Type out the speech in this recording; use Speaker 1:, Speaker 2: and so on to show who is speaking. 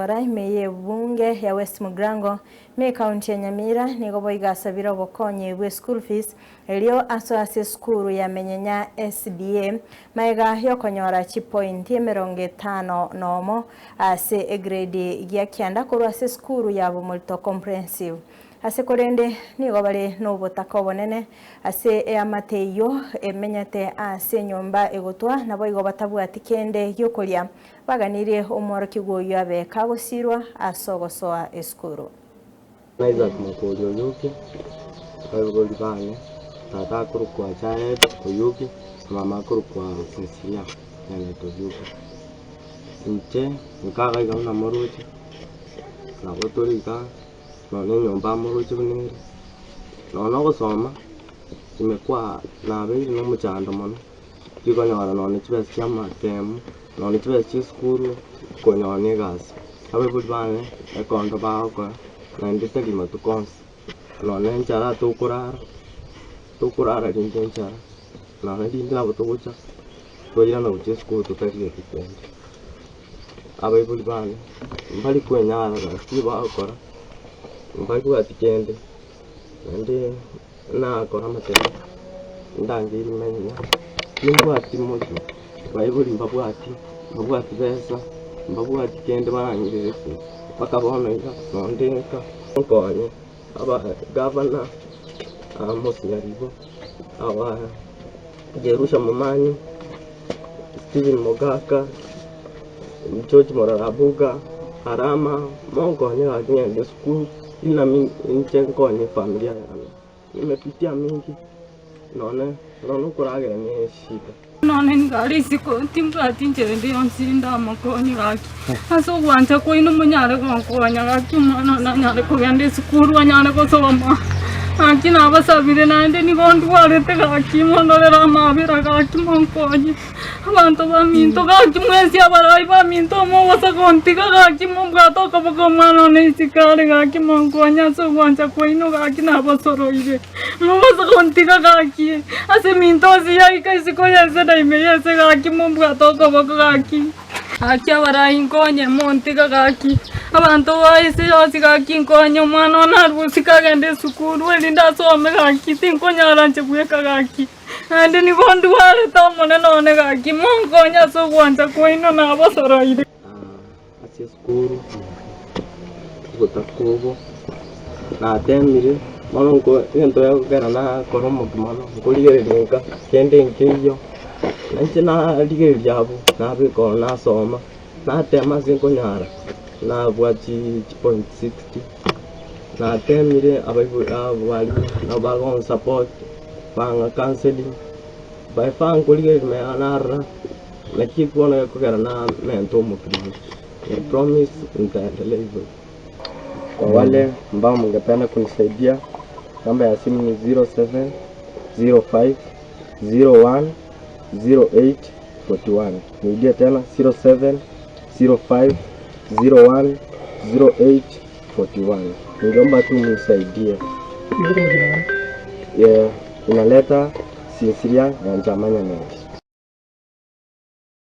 Speaker 1: Ora ime y'ebunge ya West Mugirango, ime ekaunti ya Nyamira, nigo boigo asabire obokonyi bwe school fees erio asoe ase esukuru ya Menyenya SDA magega yokonyora chipointi 51 ase egrade gia kianda korwa ase esukuru ya Bomorito Comprehensive. Ase korende nigo bare nobotaka obonene ase eamate eyio emenyete ase enyomba egotwa naboigo batabwati kende giokoria Baganirie omworokigwa oyio abe kagosiirwa ase ogosoa esukuru.
Speaker 2: Isaac Makori Oyuki, abaibori bane, tata akorokwa Jared Oyuki, na mama akorokwa Cecilia Janet Oyuki. Inche nkaga iga buna moroche, nabo tore iga, nonya enyomba moroche buna ere, nonya ogosoma, ime kwa nabeire na omochando mono. Tikonyora nonye chibesa chia amatemu, nonye chibesa chia esukuru, konyora na egasi. Abaibori bane ekondo bagokora, naende tari matuko onsi, nonye enchara tokorara, tokorara rinde enchara, nonye rinde nabo togocha twairana gochia esukuru totarieti kende. Abaibori bane mbari kwenyara gasi bagokora, mbabwati kende, naende. Nakora amatemo, ndangerie menya, timbwati mochie, baibori mbabwati, mbabwati besa, mbabwati kende barang'irerete, mpaka bono iga nonde nka nkonye aba gavana, Amos Nyaribo, aba Jerusha Momanyi, Stephen Mogaka, George Morara Abuga, Arama, monkonye gaki ng'ende esukuru. Inami inche nkonye efamilia yane, nimepitia mingi, nonye nonye okoragera ne eshida.
Speaker 3: Nonye nigo are isiko, timbwati inchera ende yonsi ndamokonye gaki. Ase ogwancha kwaino monyare gonkonya gaki omwana one anyare kogenda esukuru anyare gosoma. Gaki nabasabire naende nigo ndwarete gaki mondorere amabera gaki monkonye. Abanto baminto gaki mwensi abarai baminto mogosa gontiga gaki mombwate okoboko omwana one isiko are gaki monkonye ase ogwancha kwaino gaki nabasoroire. Mogosa gontiga gaki ase eminto onsi yaika isiko y'ense na ime y'ense gaki mombwate okoboko gaki. Gaki abarai nkonye montiga gaki, abanto ba ense yonsi gaki nkonye omwana one arwe isiko agende esukuru erinde asome gaki tinkonyara inche bweka gaki. Naende nigo ndwarete Omonene one gaki, monkonye ase ogwancha kwaino nabasoroire.
Speaker 2: Ase esukuru obotaka obo natemire bono nko egento gekogera nakora omokia mono nkorigereria nka kende nkeiyo, na inche narigereria abwo nabeka ororo nasoma, natema ase nkonyara nabua chipoint 60. Natemire abaibori abalimu nabo bagonsupport, bang'a counselling, by far nkorigereria ime yane narora naki bono gekogera namenta omokia mono, I promise nitaendelea hivyo hivyo. Kwa wale ambao mngependa kunisaidia namba ya simu ni 0705 01 08 41. Nirudie tena 0705 01 08 41. Ningeomba tu mnisaidie. Yeah, inaleta Sinsiria Nyanchama Nyaneti.